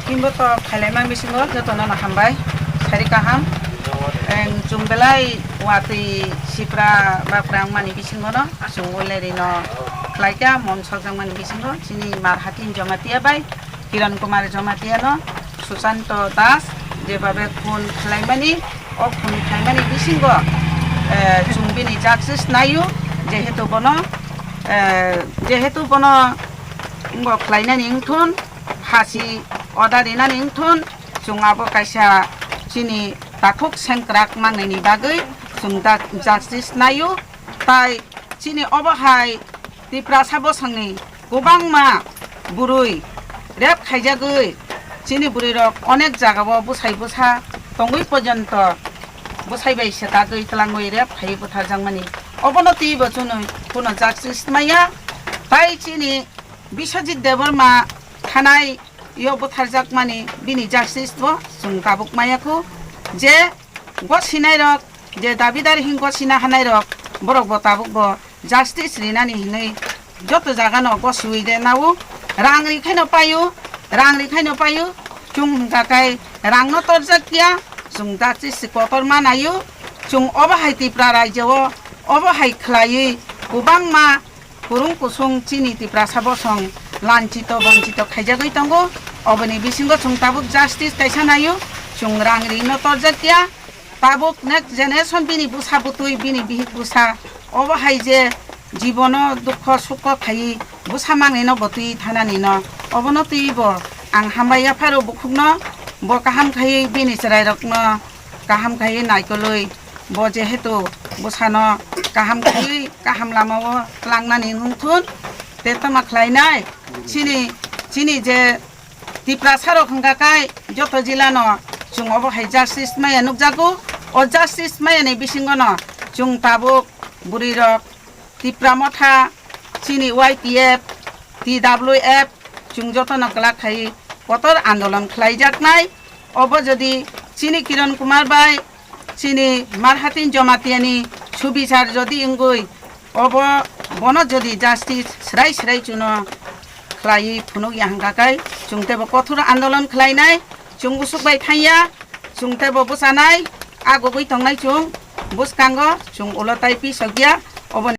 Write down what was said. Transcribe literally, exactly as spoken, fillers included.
Kimbo to khailaima bisingo jotono no hambai, sari kaham. Eng, chwng belai watwi sipra bapra wngmani bisingo no chwng o lerino khlaikha, mon sokjakmani bisingo chini Marhatin Jamatia bai Kiran Kumar Jamatia no Susanto Das jebabe khun khlaimani, o khun khlaimani bisingo, eh, chwng bini justice naio, jehetu bono, eh, jehetu bono wngbo khlainani wngthun, hasi oda rinani wngthun, chwng abo kaisa chini takhuk sengkrak mangnani bagwi chwng da-, justice naio. Tai chini obo hai Tiprasa bosongni kwbangma bwrwi rape khaijagwi chini bwrwirok onek jagao bwsai bwsa tongwi porjonto bwsai bai swtagwi twlangwi rape khaiwi butharjakmani. Obono twibo chwng kuno justice maya. Tai chini Biswajit Debbarma thanai yo butharjakmani bini justice bo chwng tabuk maya kho, je gosinairok, je dabidar hin gosina hanairok, borok bo tabuk bo justice rinani hinwi joto jaga no gosiwi de nao, rang ri khaino paio, rang ri khaino paio, chwng hwnkha khe rang no torjak ya, chwng justice kotor ma naio, chwng obo hai Tipra rajyo o obo hai khlaiwi kwbangma kwrwng kusung chini Tiprasa bosong lanchito banchito khaijagwi tongo. Oboni bisingo chwng tabuk justice kaisa naio, chwng rang ri no torjak ya. Tabuk next generation bini bwsa bwtwi, bini bihik bwsa obo hai je jibono dukho sukho khaiwi bwsa mangni no bwtwi thanani no, obono twibo ang hambai yapharo bukhukno, bo kaham khaiwi bini chwrairokno kaham khaiwi naikolwi. Bo jehetu bwsano kaham khlaiwi kaham lamao tlangnani wngthun, tei tongma khlainai chini, chini je Tiprasarok hwnkha khe joto jilano chwng obo hai justice maya nukjago. O justice mayani bisingono chwng tabuk bwrwirok Tipra Motha, chini Y P F, T W F, chwng jotono kwlak khai kotor andolon khlaijaknai. Obo jodi chini Kiran Kumar bai chini Marhatin Jamatia ni subichar jodi wngwi, obo bono jodi justice swrai swrai chuno khlaiwi phunuk ya hwnkha khe, chwng teibo kothor andolon khlainai, chwng usuk bai thangya, chwng teibo bwchanai, agugwi tongnai chwng bwskango, chwng ulo tai pisokya, obo